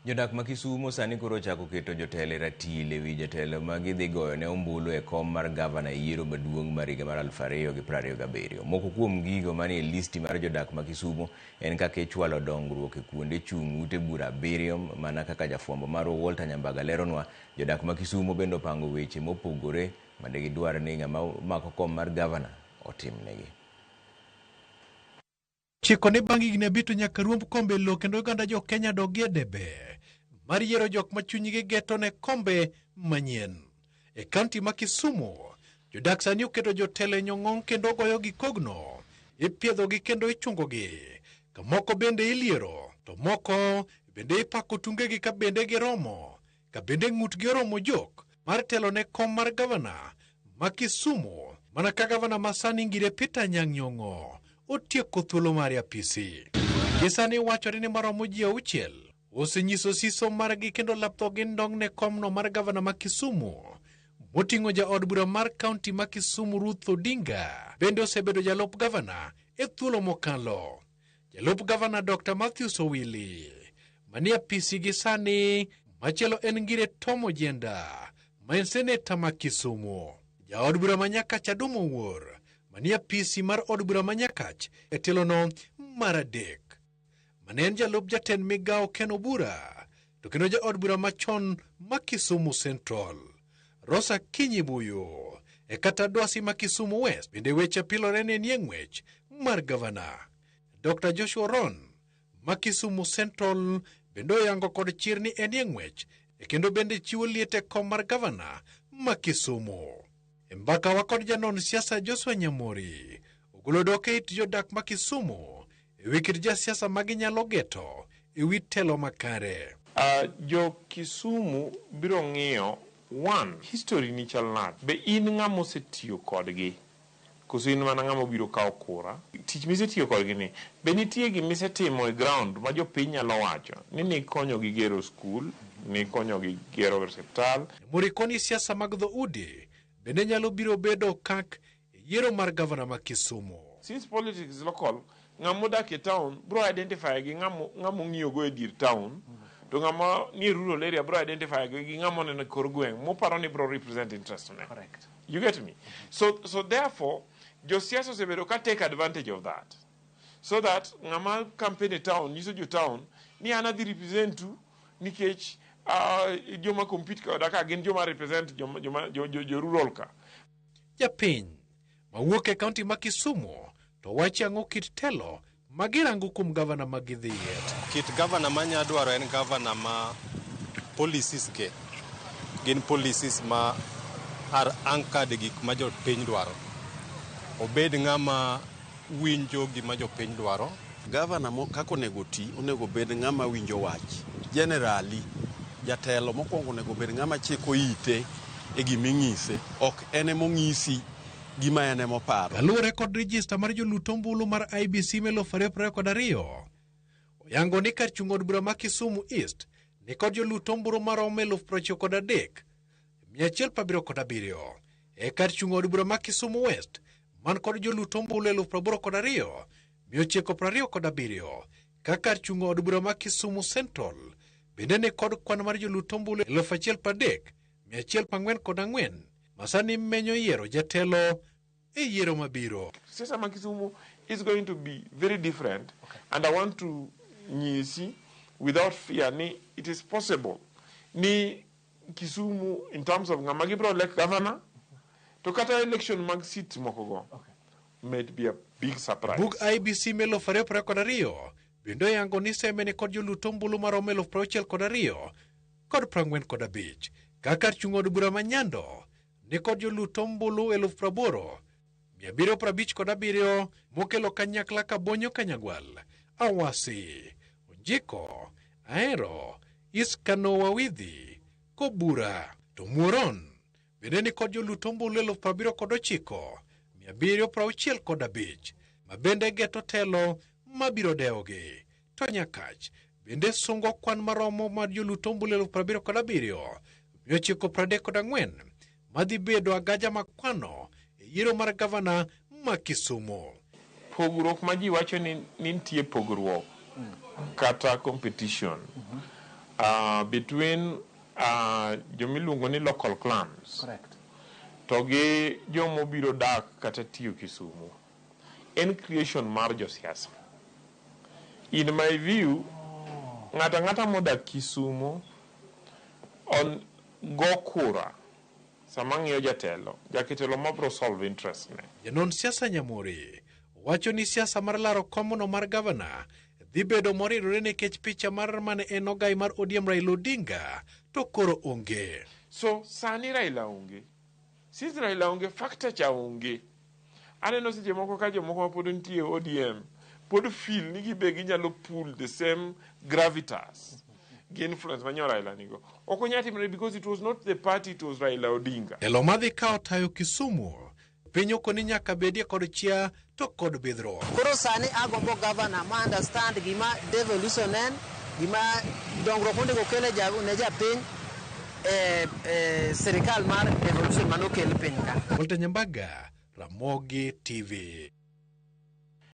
Jodak ma Kisumo sani koro ochako keto jotelo e ratil ewi jatelo ma gidhi goyo ne ombulu e kom mar gavana e yiero maduong' mar higa mar 2027. Moko kuom gigo manie listi mar jodak ma Kisumo en kaka ichwalo dongruok e kuonde chung' ute bura abiriyo mana kaka jafwambo marwa Walter Nyambaga leronwa. Jodak ma Kisumo bende opango weche mopogore ma degidwar ni ng'ama mako kom mar gavana otimnegi. Chiko ni bang' higni abich to nyaka ruomb kombe lowo kendo oganda jo Kenya dogie debe mar yiero jok ma chunygi geto ne kombe manyien. E kaunti ma Kisumu, jodak sani oketo jotelo e nyong'ong' kendo goyogi kogno, ipiedhogi kendo ichungogi. Kamoko bende iliero, to moko bende ipako tungegi ka bende giromo, ka bende ng'utgi oromo jok mar telo ne kom mar gavana ma Kisumu, mana ka gavana ma sani Ngire Peter Anyang' Nyong'o otieko thuolo mare apisi. Gi sani wachore ni maromo ji 6 osenyiso siso margi kendo lapthogi ndong' ne komno mar gavana ma Kisumu moting'o jaod bura mar kaunti ma Kisumu Ruth Odinga bende osebedo jalup gavana e thuolo mokalo. Jalup gavana Dr. Matthews Owili manie apisi gi sani, machielo en Ngire Tom Ojienda ma en seneta ma Kisumu. Jaod bura ma Nyakach Adum Owuor manie apisi mar od bura ma Nyakach e tielono mar 3. Mane en jalup jatend migawo Ken Obura to kendo jaod bura machon ma Kisumu Central. Rosa Kinyi Buyu e kata dwasi ma Kisumu West bende weche pilore ne nie ng'wech mar gavana. Dr. Joshua Ron ma Kisumu Central bende oyango kod chir ni enie ng'wech e kendo bende chiwo liet e kom mar gavana ma Kisumu. E mbaka wa kod janon siasa Joshua Nyamori ogolo dok e it jodak ma Kisumu e wi kit jasiasa ma ginyalo geto e wi telo makare. Jo Kisumu biro ng'iyo one history ni chal nade, be in ng'ama osetiyo kodgi koso in mana ng'ama obiro kawo kura. Tich misetiyo kodgi ni be nitie gimisetimo e ground ma jopiny nyalo wacho ni nikonyogi gero skul, nikonyogi gero osiptal. Nyamori koni siasa mag dhoudi bende nyalo biro bedo kak e yiero mar gavana ma Kisumu. Since politics is local, ng'ama odak e town bro identify gi ng'ama ong'iyogo e dier town, to ng'ama nie rural area bro identify gi ng'ama oneno e kor gweng' moparo ni bro represent interest ne. Correct. You get me? So therefore, josiasa osebedo ka take advantage of that. So that ng'ama campaign e town nyiso jo town ni an adhi represent u nikech joma compete koda ka gin joma represent jo rural ka. Japiny mawuok e kaunti ma Kisumu to wacho ang'o kit telo ma girango kuom gavana ma gidhiye? Kit gavana ma anya dwaro en gavana ma policies ge gin policies ma are anchored e gik ma jopiny dwaro. Obed ng'ama winjo gima jopiny dwaro. Gavana kaka onego ti, onego bed ng'ama winjo wach. Generally, jatelo mokwongo onego bed ng'ama chiko ite e giming'ise. Ok en emong'isi gima en emoparo. Kaluwore kod rejista mar jolut ombulu mar IEBC ma 2022, oyango ni kar chung' od bura ma Kisumu East ni kod jolut ombulu maromo 93,177. E kar chung' od bura ma Kisumu West man kod jolut ombulu 82,927, ka kar chung' od bura ma Kisumu Central bende ni kod kwan mar jolut ombulu 1,003,144 ma sani menyo yiero jatelo e yiero mabiro. Siasa ma Kisumu is going to be very different. Okay. And I want to nyisi without fear ni it is possible ni Kisumu in terms of ng'ama gibiro elect governor to kata election mag seats moko go may be a big surprise. Bug IEBC ma 2022 bende oyango ni Seme ni kod jolut ombulu maromo 62,045, ka kar chung' od bura ma Nyando ni kod jolut ombulu 80,757 mokelo kanyakla Kabonyo Kanyagwal, Awasi, Onjiko, Ahero, Iskano Wawidhi, Kobura to Muoron bende ni kod jolut ombulu 79,765 ma bende geto telo mabiro dewogi. To Nyakach bende sungo kwan maromo mar jolut ombulu 77,934 madhi bedo agaja makwano e yiero mar gavana ma Kisumu. Pogruok ma ji wacho ni nitie pogruok kata competition. Between jomiluongo ni local clans Correct. to gi jomobiro dak kata tiyo Kisumu en creation mar josiasa. In my view, ng'ato ang'ata modak Kisumu on go kura sama ng'iyo jatelo, jatelo mabro solve interest ne. Janon siasa Nyamori wacho ni siasa mar laro komno mar gavana dhi bedo moridore nikech picha mar mane en ogai mar ODM Raila Odinga to koro onge. So sani Raila onge. Since Raila onge, factor cha onge. Aneno seche moko ka jomoko ma pod nitie e ODM pod feel ni gibe ginyalo pull the same gravitas gi influence manyo Raila nigo. Ok onyal timore because it was not the party, it was Raila Odinga. Telo madhi kawo tayo Kisumu piny okoni nyaka bedie kod chia to kod bidhruok. Koro sani agombo gavana ma understand gima devolution en, gima dongruok monego okel ne japiny e sirikal mar devolution manokel piny ka. Walter Nyambaga, Ramogi TV.